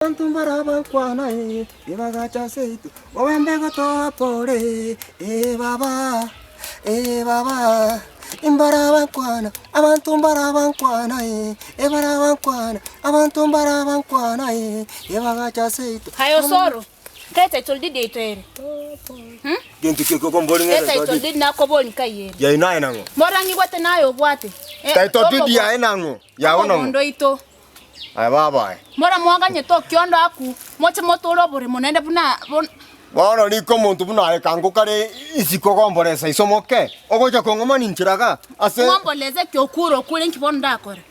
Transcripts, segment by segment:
Abanto mbarabankwana eh, ebagacha seito, obembe gotoa pore eh baba, eh baba, imbarabankwana, abanto mbarabankwana eh, ebarabankwana, abanto mbarabankwana eh, ebagacha seito. Aye Osoro, nkae title deed yaito ere? Gento ki ekio okombori ng'a Title title deed? deed nakoboria nkai ere? Yaino aye nang'o? Morang'igwete naye obwate. Eh, Title deed omogo- yaye nang'o? Yao nang'o? omogondo oito. Aye baba aye. Moramwaganyete okiondo aku, moche motore oboremo naende buna bon. Bono rika omonto buna aye kango kare isiko gomboresa iso moke, ogocha kong'oma ninchera iga ase. Ng'omborese ki okure okure inki bono ndakore?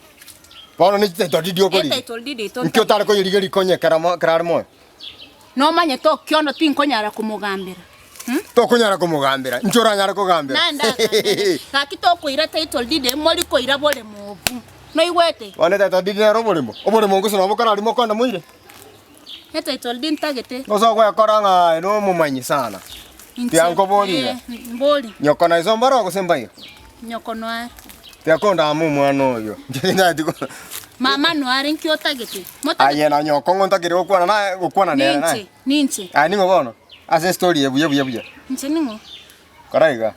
Bono ne chititle deed okorigia. Etitle deed ito Inki otare koyerigia rikonye ekero mo ekero are moyo? Nomanyete okiondo tinkonyara komogambera. Tokonyara komogambera, inche oranyare kogambera? Naende agambere, gaki tokoira title deed eye, mori koira boremo obu. Noigwete? Bono etitle deed nere oboremo, oboremo gose nabo karari mokoenda moire? Etitle deed ntagete. Gose ogwekora ng'a aye nomomanyi sana. Inche, Tiankoboria iga. eh, mbori. Nyoko na iso mbaro gose mbaiyo? Nyoko noare. Tiakondama omwana oyo. Inche tindanyeti ko. Mama noare nki otagete? Motagete? Aye na nyoko ng'o ntakire gokwana naye, gokwana nere naye. Ninche, ninche. Aye ning'o bono? Ase estory eye buya buya buya. Inche ning'o? Kora iga,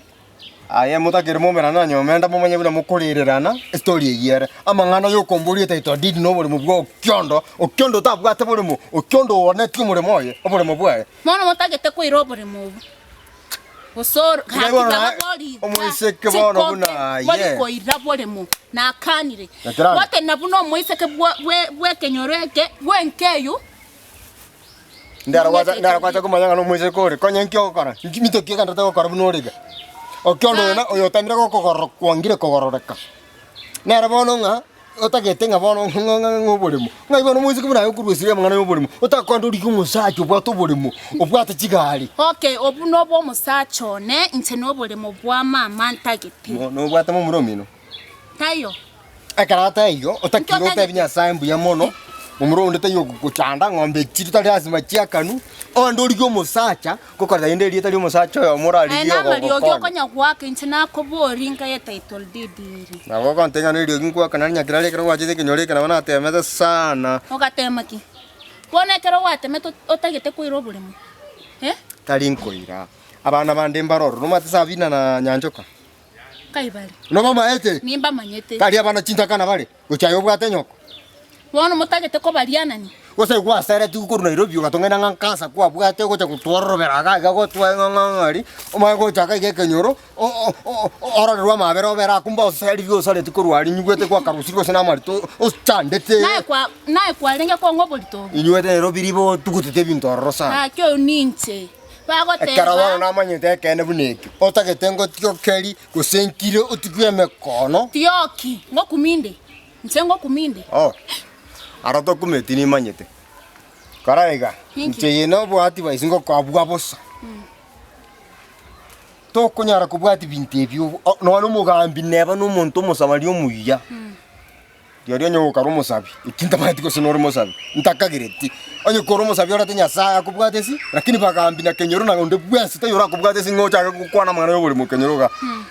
aye motakere momerane na nyomenda momanye buna mokorererana estory eyio ere. Amang'ana yokomboria etaito deed na oboremo bwa Okiondo, Okiondo otabwate boremo, Okiondo oonetie omoremo oye, oboremo bwaye. Bono motagete koira oboremo obo. Gose oro Iga gaki bono taba naye, bori iga, omoiseke bono chikoke, buna aye. bori koira boremo, nakanire. Nakerani. Gotena buna omoiseke bwa bwe bw'ekenyoro eke, bw'enka eywo, Ndero gwacha ndero gwacha komanya ng'a nomoiseke ore, konya inki ogokora? Inki minto ki egenderete gokora buna ore iga? Okiondo oyo na oyo otamire gokogorora kwangire kogororeka. Nere bono ng'a otagete ng'a bono ng'a ng'a ng'a oboremo, ng'ai bono omoiseke buna aye okorwa esiri amang'ana ya oboremo, otakwenda origie omosacha obwate oboremo, obwate chigari. Okay, obwo nobwo omosacha one, inche noboremo bwa mama ntagete. Mo nobwate momura omino? Taiyo. Ekero ataiyo, otakire otebi Nyasae mbuya mono, momura onde taiyo ogogochanda, ng'ombe echi tari lasima chiakanwe, onde origie omosacha, gokorera rende erieta ria omosacha oyomo Aye orarigie namariogi ogogokonya. okonya goaka inche nakoboria nkaye etitle deed ere. Nabo ogontebia ng'a neriogi nkoaka nari nyakeraria ekero gwachete ekenyoro eke nabo natemete sana. Ogatema ki? Bono ekero gwatemete ot- otagete koira oboremo eh? Tari nkoira, abana bande mbare ororo, nomanyete Sabina na Nyanchoka? Nkai bare? Nobamaete? Nimbamanyete. Tari abana chintakana bare, gochia aye obwate nyoko. Bono motagete kobarianania? Gose gwaseretigwe korwa Nairobi ogatong'aina ng'a nkansa kwabwate ogocha gotwororobera iga iga gotwae ng'a ng'a ng'ari, omanye gocha iga iga ekenyoro, o- o- o- ororerwe amabera obere akwo mba oseririe osareti korwa aria inywete gwakarusirie gose na amarito ochandete. Naye kwa naye kwarenge kong'a oborito obo. Inywete Nairobi ribe otugutete ebinto ororo sana. Gaki oyio ninche. Ekero bono Bagoteba. namanyete ekeene buna ekio, otagete ngotiokeri, gose nkire otigwe emekono. Tioki, ngokumia inde, inche ngokumia inde. Oh, aro tokumeti nimanyete. Kora iga, Ninki? inche eye nobwati bwa ase ngokobua bosa. Tokonyara kobwati binto ebio, o- nonya omogambi neba na omonto omosamaria omuya. Rirorio onye gokara omosabi, eki ntamanyeti gose nore omosabi, ntakagereti. Onye kore omosabi orete Nyasaye akobwate ase, lakini bagambi na kenyoro na onde bwensi taiyo orakobwate ase ng'a ochake gokwana amang'ana ya oborimo kenyoro igaa.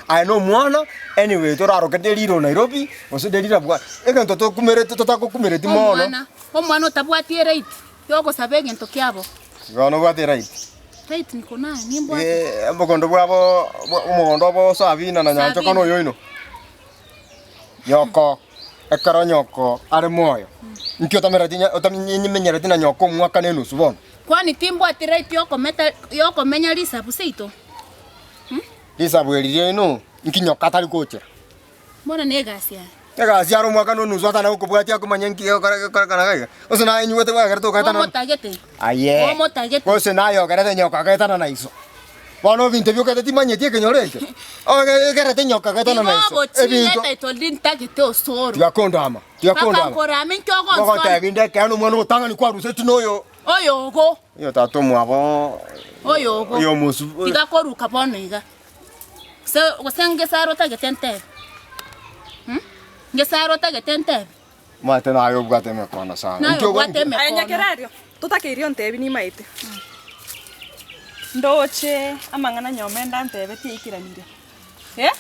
Aye na omwana, anyway toraroke Delila o Nairobi, gose Delila bwa, egento tokumereti totagokumereti mono. Omwana, omwana otabwati eright yogosaba egento kiabo. Igo nobwate eright. Right niko naye, nimbwate. Omogondo bwabo, omogondo obo Sabina na Nyanchoka Sabina. na oyoino. Nyoko, ekero nyoko are moyo, inki otamereti nya- otamenyereti na nyoko omwaka na enusu bono? Kwani timbwati right yokometa yokomenya risabu seito? Risabu eri riaino, inki nyoko atari gochera? Bono na egasi yaye. Egasi are omwaka na onusu atana gokobwatia akomanya inki gegokora gekorekana iga iga. Gose naye inywete bwagerete ogaetana Omotagete. Aye. Omotagete. Gose naye ogerete nyoko agaetana na iso. Bono ebinto ebio okete timanyeti ekenyoro eke. Oge egerete nyoka agaetana na Igo iso. obochie Ebinto etitle deed ntagete osoro. tiga kondama, tiga kondama. Bakankorama inki ogonsonia? Ogotebia inde ekeene omwana ogotang'ani kwaruseti noyo. Oyogo. Oyo tata omwabo Oyogo. oyo omosu. Tiga koruka bono iga. Gose gose ngesare otagete ntebe? Mh? Ngesare otagete ntebe? Omanyete naye obwate emekono sana. Naye Inki ogo- obwate inki- Aye emekono. Nyakerario, totakeiri ontebi nimaete. Ndoche amang'ana nyomenda antebetie aikeranirie. Eh?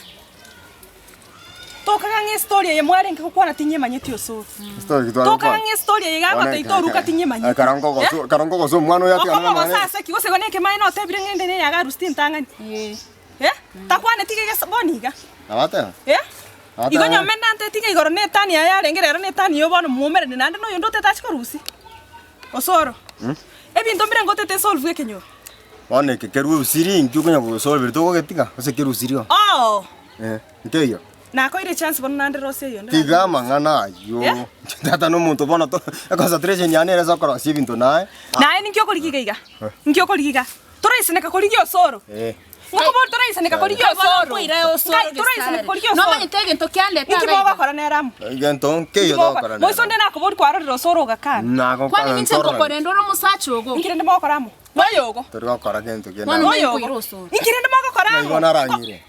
Tokaga ng'a estory eye mwarenge gokwana tinyemanyeti osoro. Story ki tware Tokaga gokwana? ng'a estory eye iga Bono agotebia toruka tinyemanyeti. Ekero nkogosu ekero nkogosu omwana oyo atigane Okomogosa namang'ana. ase ki? Gose igo nekemaene otebire ng'a ende neye agarusia entang'ani. Eh? Takwaneti iga egesa bono iga. Abateba? Eh? Abateba Igo ng'a- nyomende nanteti ng'a igoro netani yaye yarenge rero netani eye bono mwomerane naende noyonde otete achie korusia. Osoro. Ebinto mbire ngotete nsolve ekenyoro. Bono eke kerwe usiri inki okonya gosolveria togogetiga gose kerusiri oo? Oo! Eh, nkeiyo. Nakoire echance bono naende rosia eyonde Tiga amang'ana ayio. Eh? Tata nomonto bono to econcentration yane ere ase okorosia ebinto naye. Naye ninki okorigia iga iga? Inki okorigia iga? Toraisaneka korigia osoro. Eh. Ngokobori toraisaneka korigia Bono osoro. nkoira osoro Nkai toraisaneka gesare. korigia osoro. Nomanyete egento kiandete Inki iga iga. mogokora nere amo? Egento nkeiyo Inki mogokora? togokora Moiso onde nakobori kwarorire osoro ogakana. Nagokana Kwani ninche ntororane. ngokorenda ore omosacha ogo. Inki rende mogokora amo? Noyogo. Tori gokora gento kende. Bono Noyogo. nkoira osoro. Inki rende mogokora Ng'ai amo? bono arang'ire.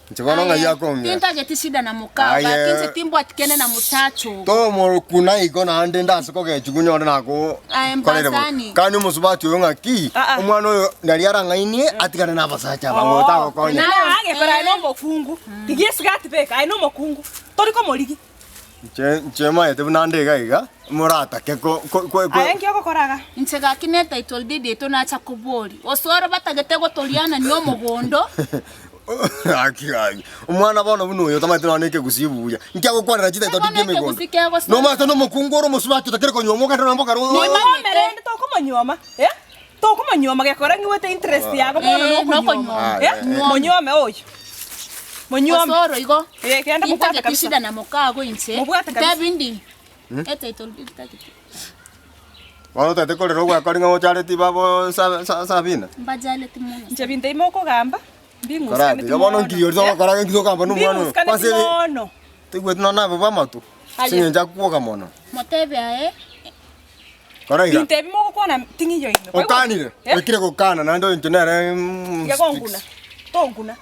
Inche bono ng'ai akong'ira. Tintageti shida na mokao, Aye. gaki inche timbwati kende na mosacha ogo. Tomokuna igo naende ndase kogechigwa onyore nako Aye, korere bo. mbasani. Kandi omosubati oyo ng'aki, Ah, ah. omwana oyo nari arang'ainie atigane na abasacha aba ng'o otagokonya. Na- Agekora aye nomokungu. Rigia esigati beka aye nomokungu. Tori komorigia. Inche inche maete buna nde iga iga, moratake ko ko ko ko Aye nki ogokora iga? Inche gaki ne title deed yaito nacha koboria. Osoro batagete gotorianania omogondo. Gaki gaki. Omwana bono buna oyo otamanyete nonya na ekegusii buya. Inki agokwanera chititle Bono deed y'emegondo? ekegusii kegosira. Nomanyete na omokungu ore omosubati otakire konyuoma ogende nonya mbokare Nimanyete. Onyuome rende tokomonyuoma eh? Tokomonyuoma gekora ng'iwete interest yago bono Eh, nokonyuoma nokonyuoma. eh? Eh, Monyuome oyo. Monyuome. Osoro igo. Eh, kende mobwate Tintageti kabisa. shida na mokago inche. Mobwate kabisa. Ntebi ndi. Etitle deed tagete. Bono otagete korera ogwekori ng'a ochareti babo sa- sa- Sabina? Mbajaleti mono. Inche binto ebi mokogamba, mbing'usikaneti Karatiga bono mono. nki oria togokora nki tokamba na omwana oyo? Mbing'usikaneti Kwanza ebi mono. toigweti nonya nabe bw'amato, Aye. ase eng'encho akwoga mono. Motebe aye. Kora iga. Binto ebi mogokwana ting'iyo ime. Okanire, Eh? oikire gokana naende oyo inche nere mm, Tiga gonkuna. Tonkuna.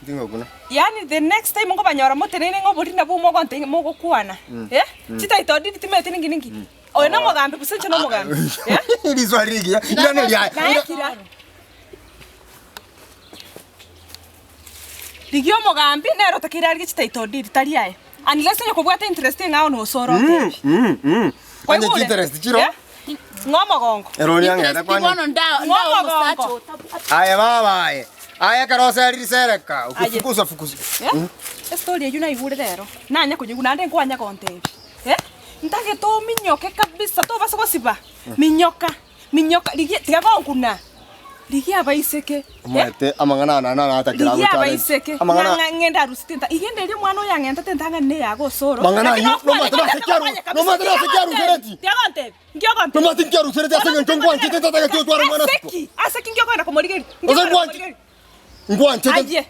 Tingokuna. Yaani the next time nkobanyora moteneine ng'a oboriri nabwo mogonte mogokwana. Eh? Chititle deed timanyeti ninki ninki. Oyo nomogambi gose inche nomogambi. Eh? Riswali rigiya, irane riaye. Naye kira. Rigia omogambi nere otakeire arigie chititle deed tari aye. Unless onye kobwate interest eng'ao nosore otebi. Onye Kwaigure? chinterest chiro. Eh? Ng'a omogongo. Ere oria ng'ende Interest kwani. bono nda Ng'o nda omosacha omogongo? otabwati. Aye baba aye. Aye ekero oseriri sereka, Aye. ukifukuza fukuza. Eh? Estory eyio naigure rero, nanya koyigwa naende nkwanya gontebia. Eh? Ntagete ominyoke kabisa tobasa gosiba, minyoka. Minyoka, rigia, tiga gonkuna, rigia abaiseke, eh, Omanyete amang'ana aya naende natakire rigia ago challenge. abaiseke, Amang'ana ng'a ng'a ng'ende arusi tenta, igende erio omwana oyo ang'entete entang'ani neye yago osoro. Mang'ana Lakini ayio, nokwane, nomanyete nase ki aru- nokwane kabisa, nomanyete nase ki tiga arusereti? gontebia, tiga gontebia, nki ogontebia? Nomanyete nki arusereti ase eng'encho nkwanchete ntatageti otware omwana Ase isiko. ki? Ase ki nki okogenda komorigeria? Nki Gose okogenda nkwanche- komorigeria? Nkwanchete. Aye.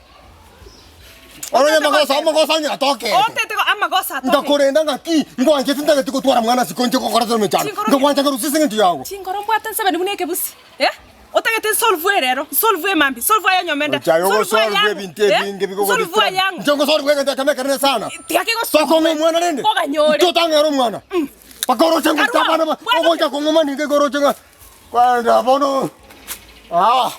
Oronya amagoso amagoso ang'e atokete. Otete go- amagoso atokete. Nkakorenda ng'aki nkwanchete ntageti gotwara mwana isiko inche gokora tore mechando. Chinkoro- Nkagwancha nkarusia ase eng'encho yago. Chinkoro mbwate nsabeni buna ekebusi eh? Otagete nsolve rero, nsolve emambia, nsolve aya nyomenda, Ochaye nsolve ogosolve ayango, ebinto eh? ebinge Nsolve bikogodistract. ayango. Inche ngosolve egento ekemo ekenene sana. Tiga kegosolve. Tokong'a omwana rende. Oganyore. Inche otang'era omwana. Mpaka oroche ng'a Karua, abana ba bwata- ogocha kong'uma ninge koroche ng'a kwenda bono. Ah.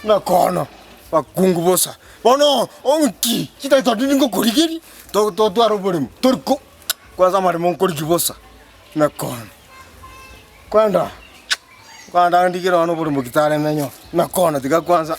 Nakono bakungu bosa. Bono onki chitaito ndiri ngokorigeria to- totware oboremo tori ko kwanza amaremo nkorigi bosa nakono. Kwenda kwenda ndigere bono oboremo ki taremenyo nakono tiga kwanza.